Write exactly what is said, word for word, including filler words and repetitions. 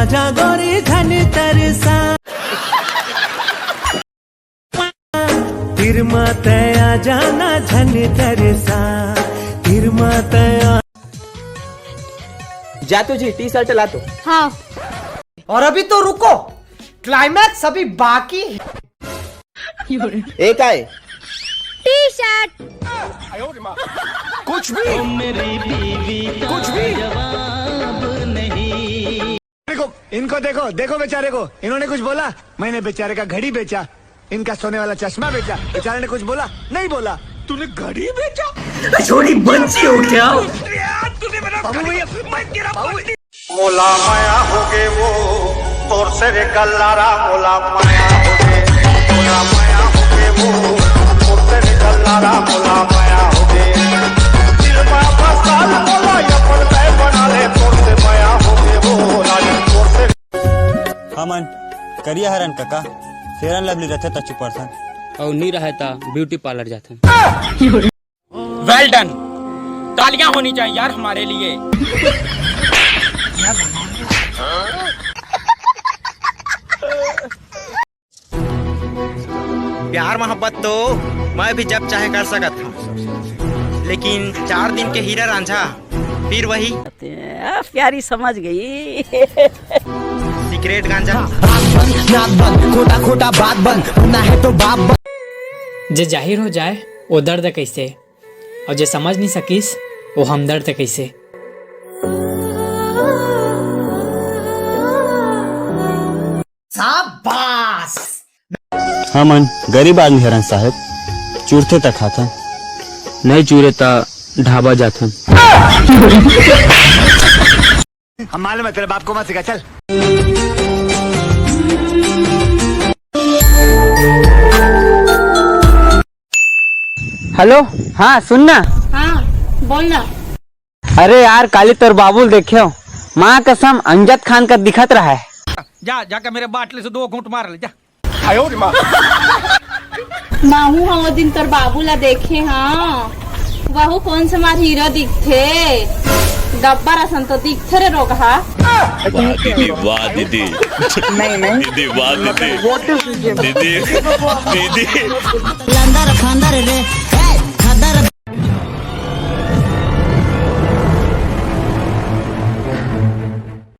जा गोरी झन तरसा, तीर मा तया जाना झन तरसा, तीर मा तया। जा तुझी टी शर्ट ला तो। हाँ। और अभी तो रुको, क्लाइमैक्स अभी बाकी है। एक आए। T shirt. कुछ भी। कुछ भी। देखो, इनको देखो, देखो बेचारे को, इन्होंने कुछ बोला? मैंने बेचारे का घड़ी बेचा, इनका सोने वाला चश्मा बेचा, बेचारे ने कुछ बोला? नहीं बोला। तूने घड़ी बेचा? छोटी बच्ची हो क्या? तूने मेरा बाबू भैया, मैं तेरा बाबू। मोला माया होगे वो तोर से रे गल्लारा, मोला माया होगे, मोला माया होगे वो तोर से रे गल्लारा, मोला माया होगे। दिल मा बसाल मोला अपन तय बना ले, तोर से माया होगे वो रानी, तोर से। हमन करिया हरन कका, फेरन लवली रथे त चुपरथन। अउ नी रहे त ब्यूटी पार्लर जाथन। Well done. तालियां होनी चाहिए यार हमारे लिए। प्यार मोहब्बत तो मैं भी जब चाहे कर सकत हूँ, लेकिन चार दिन के हीरा रांझा फिर वही। आ, प्यारी समझ गई। सिगरेट गांजा। नाक बंद, खोटा खोटा बात बंद, सुनना है तो बाप बंद। जे जाहिर हो जाए, वो दर्द कैसे? अउ जे समझ नहीं सकिस, वो हमदर्द कैसे? शाबाश। हमन गरीब आदमी हरन साहेब, चूरथे त खाथन, नहीं चूरे त ढाबा जाथन। हम मालूम है तेरे बाप को मत सिखा, चल। हेलो, हाँ सुन ना। हाँ, बोल ना। अरे यार, काली तोर बाबू ल देखे हो, माँ कसम अमजद खान का दिखत रहा है। जा, जाके मेरे बाटले से दो घूंट मार ले, जा। महू ह वो दिन तोर बाबू ला देखे, हाँ, वहू कौन से मार हीरो दिखथे, गब्बर असन तो दिखथे रे रोगहा। वाह दीदी, वाह दीदी। नहीं, नहीं। दीदी, वाह दीदी। दीदी, दीदी। लंदर फंदर रे,